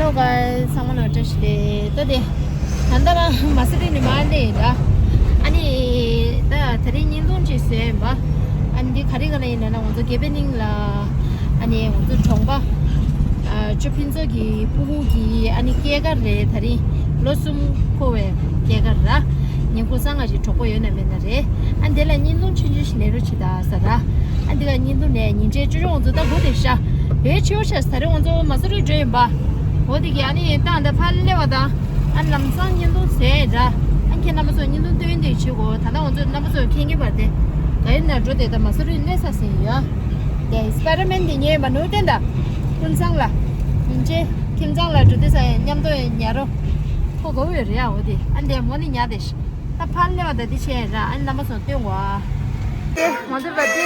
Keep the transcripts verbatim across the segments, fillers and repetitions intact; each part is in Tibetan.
Hello guys, ཚང་མ་ལ་བཀྲ་ཤིས་བདེ་ལེགས། ད་དེ་ད་ལྟ་རང་མ་སི་རི་ནས་མར་སླེབས་ཡིན་ད། ཨ་ནི་ད་དེ་རིང་བརྙན་ཐུང་ཅིག་བཟོས་ཡིན་པ། ཨ་ནི་འདི་ག་རེ་ག་རེ་ཡིན་ན་ང་ཚོ་དགེ་འཕེལ་གླིང་ལ། ཨ་ནི་ང་ཚོ་གྲོང་པ། ཨ་ཅོ་ཕུན་ཚོགས་ཀྱི་ཕྲུ་གུ་གི་ཨ་ནི་སྐྱེས་སྐར་རེད། དེ་རིང་ལོ་གསུམ་འཁོར་བའི་སྐྱེས་སྐར་ར། ཉིན་གུང་སང་ང་ཞིག་གྲོགས་པོ་ཡོད་ན་མེད་ན་རེད། ཨ་འདི་ལ་བརྙན་ཐུང་ཆུང་ཆུང་ཞིག་ལེན་རོགས་བྱེད་ད་ཟེར་ར། ཨ་འདི་ལ་བརྙན་ཐུང་ལེན་ཉིན་བྱེད་ཅོ་ཅོ་ང་ཚོ་ད་སྒོ་དེ་ཤ་བེད་ཆེ་བོ་ཤ་ཟ་རེ་ང་ཚོ་མ་སུ་རི་འགྲོ་ཡིན་པ། འོ་དེ་གི་ཨ་ནི་ད་ད་ཕར་སླེབས་པ་དང་ཨ་ལམ་སང་བརྙན་ཐུང་ཟེར་ར། ཨ་ཁྱེད་རྣམ་པ་ཚོ་བརྙན་ཐུང་སྟོན་དེ་བྱེད་གོ། ད་ལྟ་ང་ཚོ་རྣམ་པ་ཚོ་མཁྱེན་གྱི་པར་དེ་ག་ཡིན་ན་འགྲོ་དེ་ད་མ་སུ་རི་སླེབས་ས་ཟིན་ཡོད། དེ་སི་པའི་ཌར་མེན་དེ་ཉེ་མ་ནུ་བསྟན་ད། ཀུན་བཟང་ལ། ཡིན་ཅེ། ཁྱིམ་ཚང་ལ་འགྲོ་དུས་ས་མཉམ་དུ་ཉལ་རོ། ཁོ་དགའ་བོ་ཡོད་རེད་ཡ། འོ་དེ་ཨ་འདི་མོ་ནི་ཉལ་དེ་ཤི། ད་ཕར་སླེབས་པ་ད་འདི་བྱས་ར། ཨ་རྣམ་པ་ཚོ་སྟོན་གོ་ཨ། དེ་ང་ཚོའི་བ་དེ་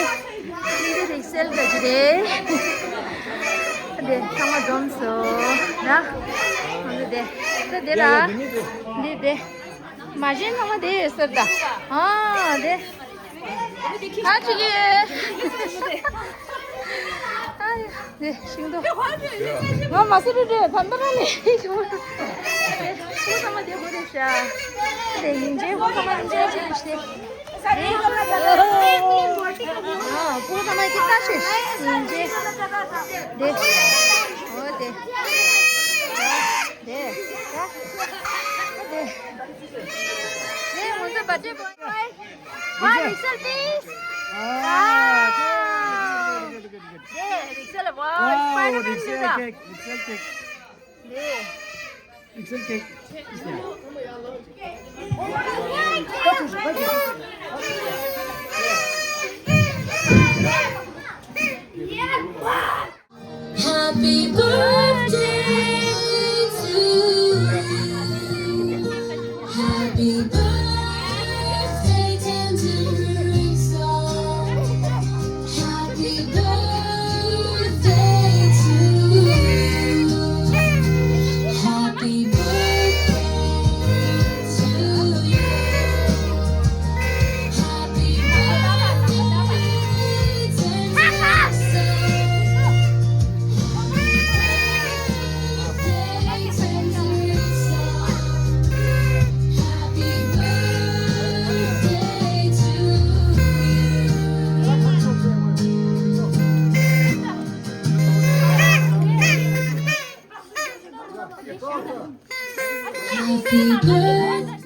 འདི་རིག་གསལ་ག་ཅི་རེད། ཨ་འདི་ཚང་མ་འཛོམས་སོ་ཡ། ང་ཚོ་དེ་ད་དེ་ར། འདི་དེ། མ་གཞི་ཚང་མ་དེ་ཡོད་ཟེར་ད། ཨ་དེ། ཨ་ཅིག་གི། ཨ་ཡ། དེ་ཤིང་ཏོག་ང་མ་སུ་རི་རེད་ད་ལྟ་ར་ནས་ཤིང་ཏོག་ཁོ་ཚང་མ་དེ་ཧོ་རེད་ཤ། དེ་ཡིན་ཅེ་ཁོ་ཚང་མ་ཡིན་ཅེ་ཅིག་ཤེས། ཨ་ཁོ་ཚང་མ་ཀི་ཏ་ཤེས་ཡིན་ཅེ། དེ། འོ་དེ། དེ། དེ། དེ། དེ་ང་ཚོ་བར་ཐི་ཌེ་བོ། ཝའི། རིག་གསལ་པིས། ཨ། དེ་རིག་གསལ་ཝའོ། ཝའོ། སྤའི་ཌར་མེན་རིག་གསལ་ཅིག་ད། ཀེག་རིག་གསལ་ཀེག་དེ། རིག་གསལ་ཀེག Happy birthday to you. Happy birthday, tender Lisa. Happy birthday to you. Happy birthday to you. Happy birthday, dear Lisa. Happy birthday, dear Lisa. Happy birthday to you. Happy birthday.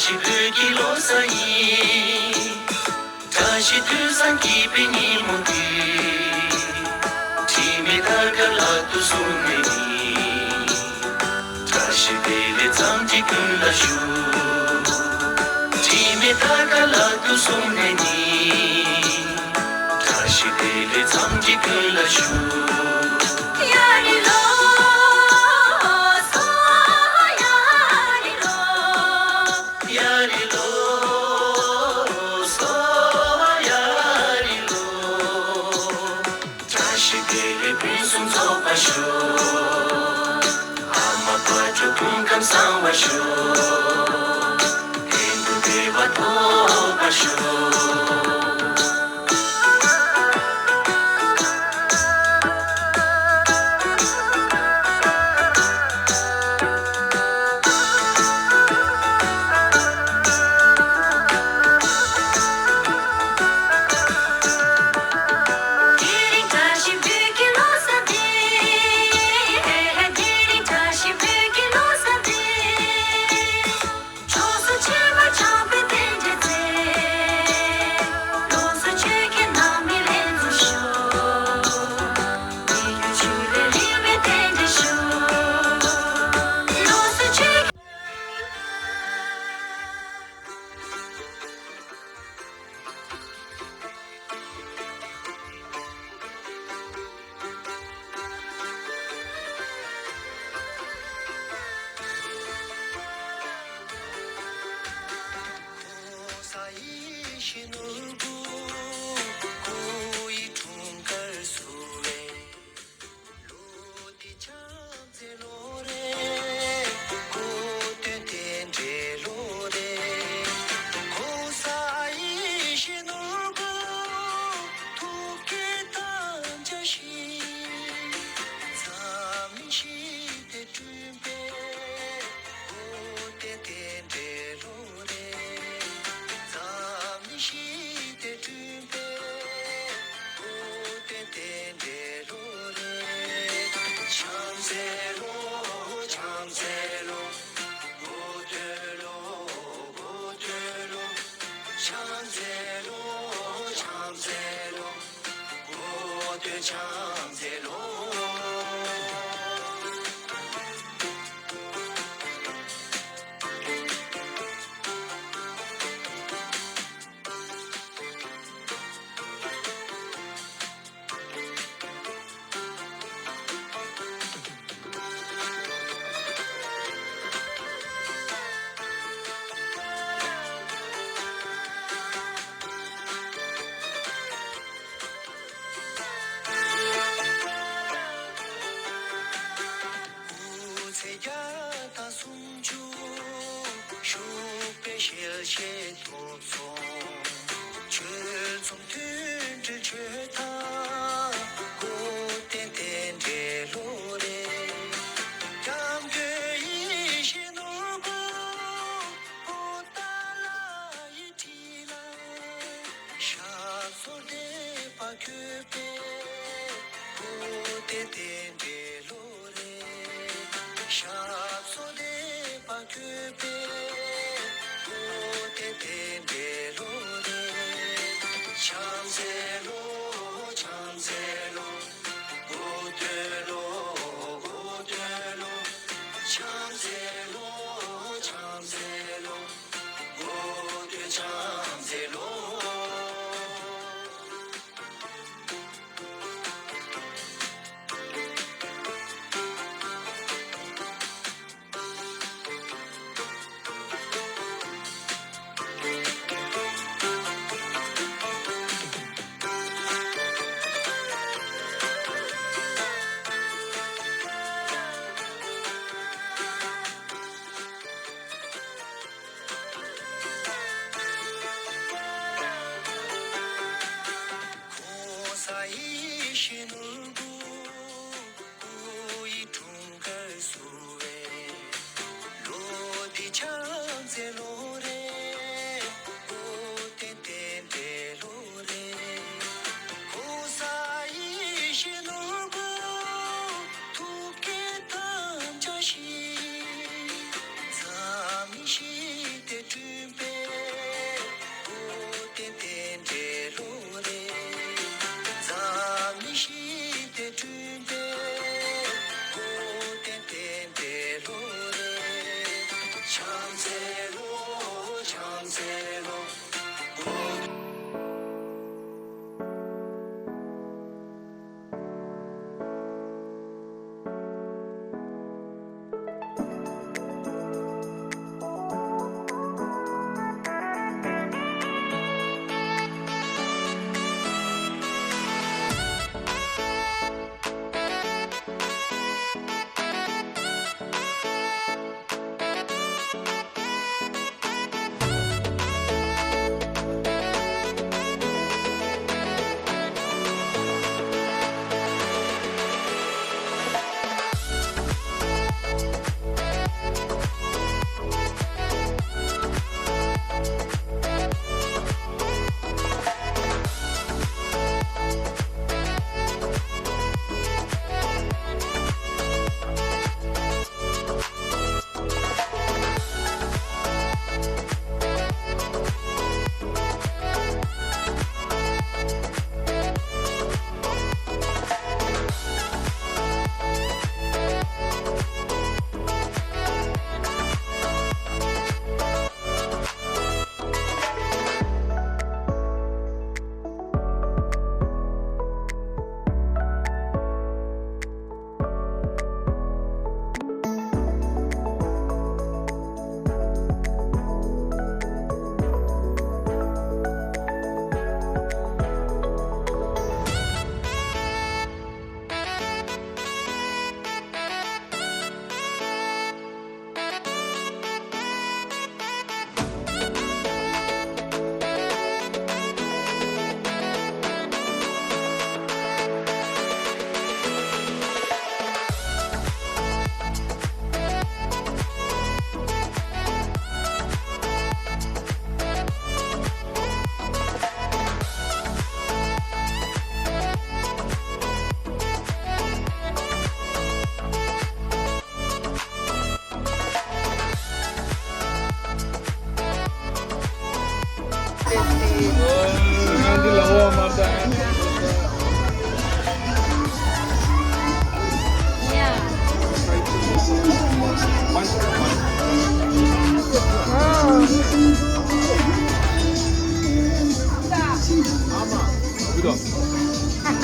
ཞིག་བོད་ཀྱི་ལོ་གསར་ཡིན། བཀྲ་ཤིས་དུས་བཟང་སྐྱིད་པའི་ཉིན་མོ་འདི། དྲི་མེད་དར་དཀར་ལག་ཏུ་བཟུང་ནས་ནི། བཀྲ་ཤིས་བདེ་ལེགས་འཚམས་འདྲི་ཀུན་ལ་ཞུ། དྲི་མེད་དར་དཀར་ལག་ཏུ་བཟུང་ནས་ནི། བཀྲ་ཤིས་བདེ་ལེགས་འཚམས་འདྲི་ཀུན་ལ་ཞུ། ཡ་རི་ལོ། སོ་ཡ་རི་ལོ། ཡ་རི་ལོ། སོ་ཡ་རི་ལོ། བཀྲ་ཤིས་བདེ་ལེགས་ཕུན་སུམ་ཚོགས་པར་ཤོག། ཨ་མ་དཔལ་འབྱོར་ཕུན་ཁམས་བཟང་བར་ཤོག། དོན་དུ་བདེ་བ་ཐོབ་པར་ཤོག། དེ་རིང་བཀྲ་ཤིས་བོད་ཀྱི་ལོ་གསར་འདི། དེ་རིང་བཀྲ་ཤིས་བོད་ཀྱི་ལོ་གསར་འདི། སྤྱོད་ཚུལ་ཆེན་པོ་བྱམས་པའི་རྟེན་འབྲེལ་མཛད། ལོ་གསར་ཆོས་ཀྱི་ནང་མི་ལྷན་འཛོམས་ཤོག། མི་འགྱུར་ཆོས་ལས་རིང་བའི་རྟེན་འབྲེལ་ཤོག། ལོ་གསར་ཆོས། ལོ་འདི་བྱམས་བརྩེའི་ལོ་རེད། གོ་སྟོན་རྟེན་འབྲེལ་ལོ་རེད། གོང་ས་ཡིད་བཞིན་ནོར་བུ་ཐུགས་བསྐྱེད་དམ་བཅའ་བཞིན། འཛམ་གླིང་ཞི་བདེ་བསྐྲུན་པའི་གོ་སྟོན་རྟེན་འབྲེལ་ལོ་རེད། འཛམ་གླིང་ཞི་བདེ་བསྐྲུན་པའི་གོ་སྟོན་རྟེན་འབྲེལ་ལོ་རེད། བྱམས་བརྩེའི་ལོ། བྱམས་བརྩེའི་ལོ། གོ་སྟོན་ལོ། གོ་སྟོན་ལོ། བྱམས་བརྩེའི་ལོ། བྱམས་བརྩེའི་ལོ། གོ་སྟོན་བྱམས་བརྩེའི་ལོ། སྐུ་ཚེ་བརྒྱ་དང་སུམ་ཅུ་བཞུགས་པའི་ཞལ་བཞེས་ཐོབ་སོང་། ཆོལ་གསུམ་མཐུན་སྒྲིལ་ཆོས་དང་གོ་སྟོན་རྟེན་འབྲེལ་ལོ་རེད། སྐྱབས་མགོན་ཡིད་བཞིན་ནོར་བུ་པོ་ཏཱ་ལ་ཡི་ཁྲི་ལ། ཞབས་སོར་བདེ་བར་བཀོད་པའི་གོ་སྟོན་རྟེན་འབྲེལ་ལོ་རེད། ཞབས་སོར་བདེ་བར་བཀོད་པའི་གོ་སྟོན་རྟེན་འབྲེལ་ལོ་རེད། བྱམས་བརྩེའི་ལོ། བྱམས་བརྩེའི་ལོ། གོ་སྟོན་ལོ། གོ་སྟོན་ལོ། བྱམས་བརྩེའི་ལོ། བྱམས་བརྩེའི་ལོ། གོ་སྟོན་བྱམས་བརྩེའི་ལོ།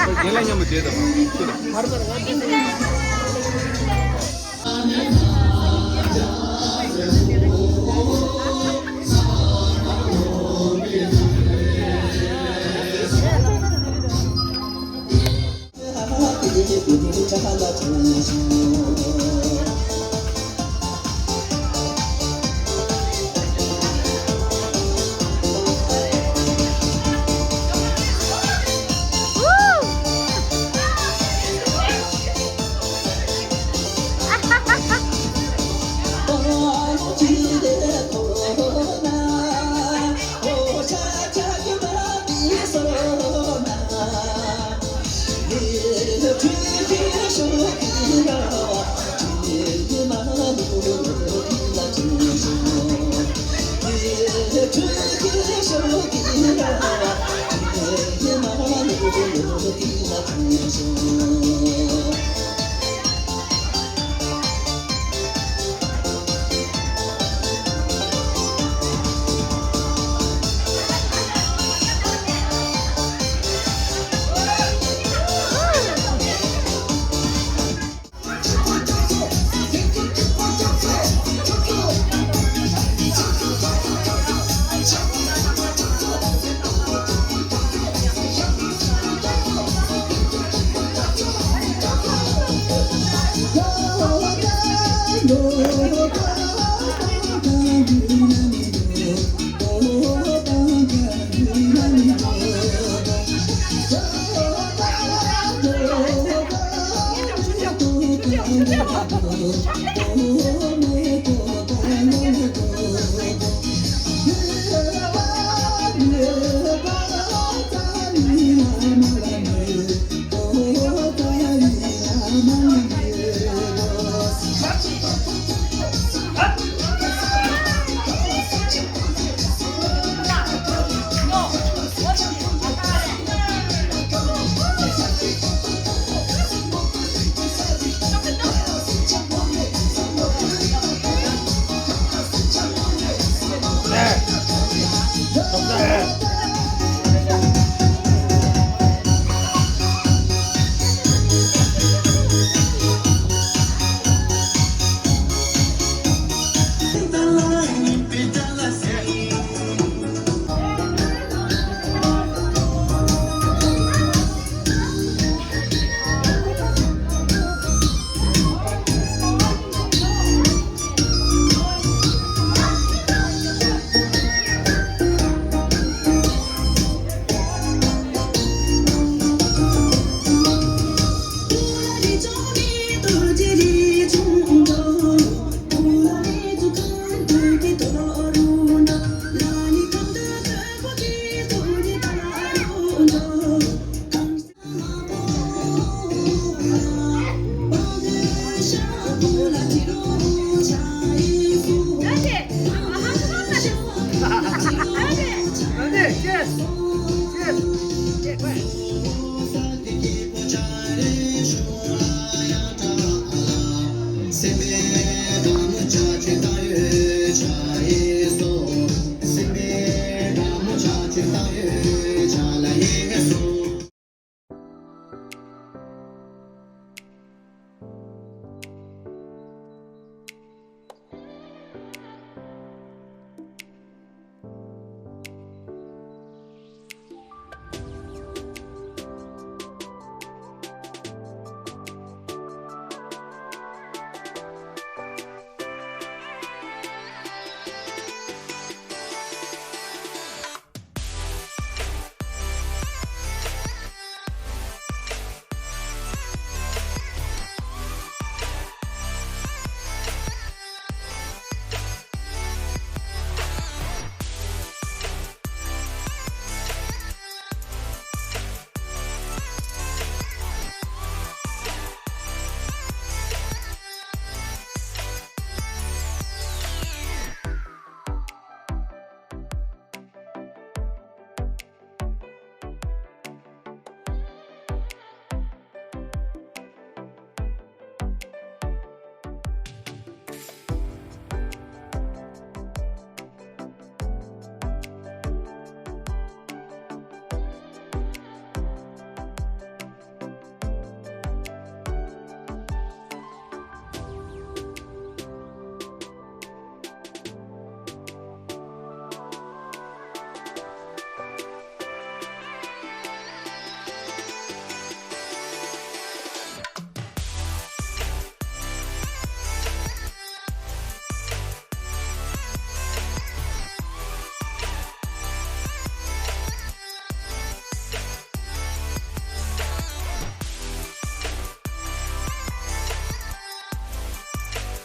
རྒན་ལགས་མཉམ་དུ་བསྡད་དང་། ཁྱོད་དང་།